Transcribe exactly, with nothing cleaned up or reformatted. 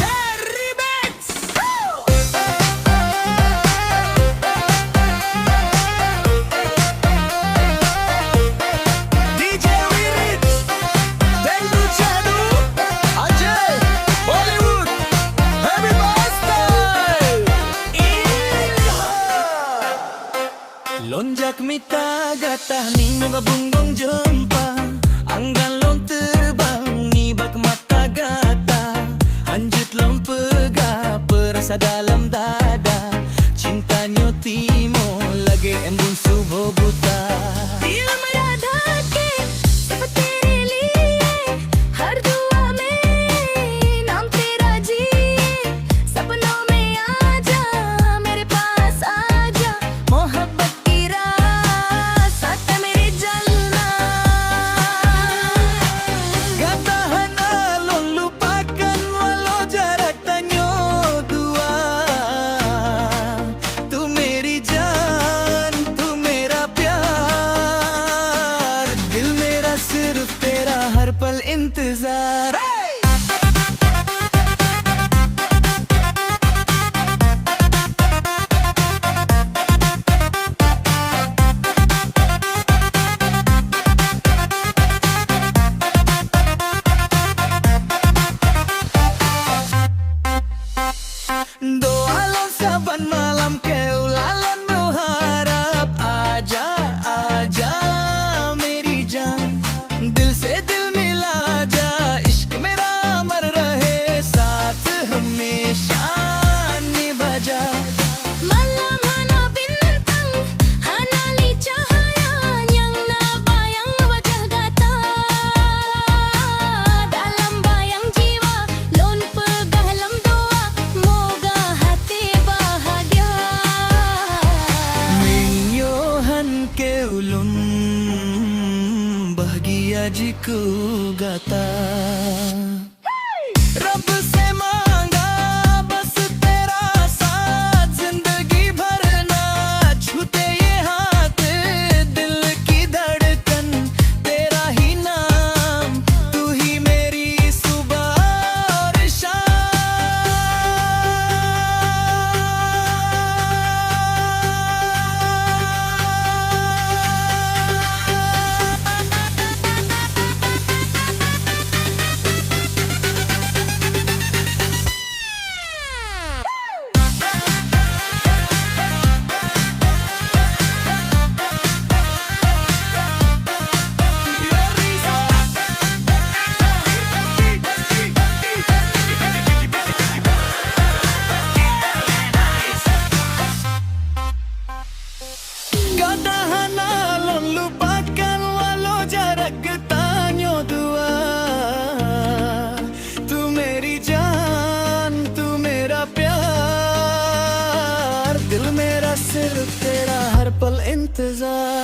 J Remix. D J Wirid, Dangdut Syahdu, Ajay, Bollywood, Heavy Master. Lôn jak mita gata nibak bungong jeumpa, angan lôn teubang nibak mata gata, hanjeuet lôn peugah peurasa dalam dada, cinta nyoe timoh lagèe embun suboh buta. Dil meurah dhadke seperti lili, har dua mein naam tera jiye, sapnoo mein aa ja, mere paas aa ja, mohabbat ki raas aata mere jalna. Gata hana lôn lupakan walau jarak tanyoe dua. तू मेरी जान, तू मेरा प्यार, दिल मेरा सिर्फ तेरा हर पल इंतजार। Doa lôn saban malam keu lalôn meuharab, aja, aja meri jaan, dil se dil mila ja, ishq mera amar rahe, saath hamesha nibha ja. Malam hana bintang, hana lé cahya, nyang na bayang wajah gata. Dalam bayang jiwa, lôn peugah lam doa, moga hati bahagia. Meunyoe han keu lôn, bahagia jikeu gata. रब से मांगा बस तेरा साथ, जिंदगी भर ना छूटे ये हाथ, दिल की धड़कन तेरा ही नाम, तू ही मेरी सुबह और शाम। Gata hana lôn lupakan walau jarak geutanyoe dua. तू मेरी जान, तू मेरा प्यार, दिल मेरा सिर्फ तेरा हर पल इंतजार।